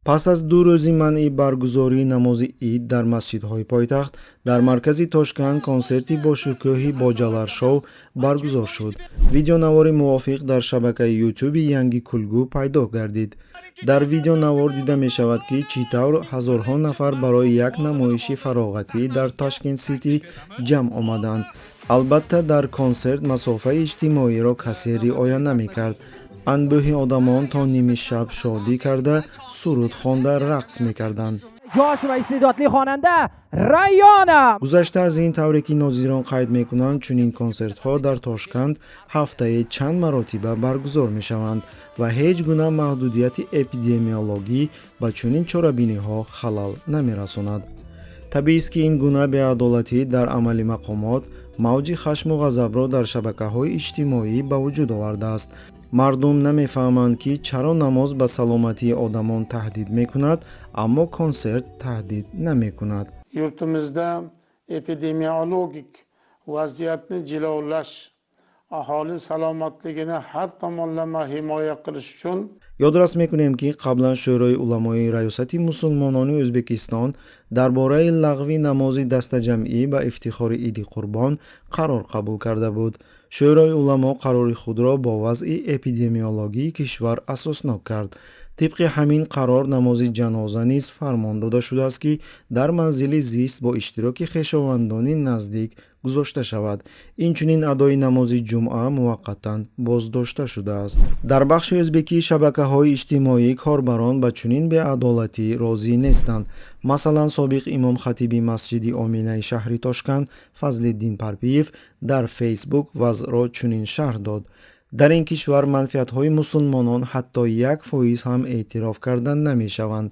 Пас аз 2 рӯзи манъи баргузории намози ид дар масҷидҳои пойтахт, дар маркази Тошканд консерти бошукӯҳи Боҷалар шоу баргузор шуд. Видеонавори мувофиқ дар шабакаи Ютуби Янги Кулгу пайдо гардид. Дар видеонавор дида мешавад, ки чӣ тавр ҳазорҳо нафар барои як намоиши фароғатӣ дар Ташкент Сити ҷамъ омаданд. Албатта, дар консерт масофаи иҷтимоиро касе риоя намекард. Анбӯҳи одамон то ними шаб шодӣ карда, суруд хонда, рақс мекарданд. Yosh va iste'dodli xonanda Rayona. Гузашта аз ин, тавре ки нозирон қайд мекунанд, чунин консертҳо дар Тошканд ҳафтае чанд маротиба баргузор мешаванд ва ҳеҷ гуна маҳдудияти эпидемиологӣ ба чунин чорабиниҳо халал намерасонад. Табиист, ки ин гуна беадолатӣ дар амали мақомот мавҷи хашму ғазабро дар шабакаҳои иҷтимоӣ ба вуҷуд овардааст. Мардум намефаҳманд, ки чаро намоз ба саломатии одамон таҳдид мекунад, аммо консерт таҳдид намекунад. Yurtimizda epidemiologik vaziyatni jilovlash, aholi salomatligini har tomonlama himoya qilish uchun Ёдрас мекунем, ки қаблан Шӯрои уламои Раёсати мусулмонони Ӯзбекистон дар бораи лағви намози дастаҷамъӣ ба ифтихори Иди Қурбон қарор қабул карда буд. Шӯрои уламо қарори худро бо вазъи эпидемиологии кишвар асоснок кард. Тибқи ҳамин қарор, намози ҷаноза низ фармон дода шудааст, ки дар манзили зист бо иштироки хешовандони наздик гузошта шавад. Инчунин адои намози ҷумъа муваққатан боздошта шудааст. Дар бахши ӯзбекии шабакаҳои иҷтимоӣ корбарон ба чунин беадолатӣ розӣ нестанд. Масалан, собиқ имомхатиби масҷиди Оминаи шаҳри Тошканд Фазлиддин Парпиев дар Фейсбук вазъро чунин шарҳ дод: «Дар ин кишвар манфиатҳои мусулмонон ҳатто 1% ҳам эътироф карда намешаванд.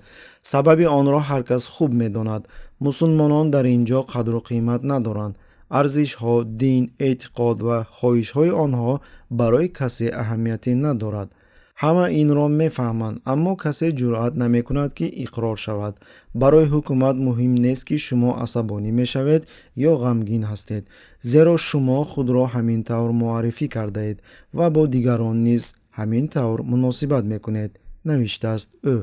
Сабаби онро ҳар кас хуб медонад. Мусулмонон дар ин ҷо қадру қимат надоранд. Арзишҳо, дин, эътиқод ва хоҳишҳои онҳо барои касе аҳамияте надорад. Ҳама инро мефаҳманд, аммо касе ҷуръат намекунад, ки иқрор шавад. Барои ҳукумат муҳим нест, ки шумо асабонӣ мешавед ё ғамгин ҳастед, зеро шумо худро ҳамин тавр муаррифӣ кардаед ва бо дигарон низ ҳамин тавр муносибат мекунед», навиштааст ӯ.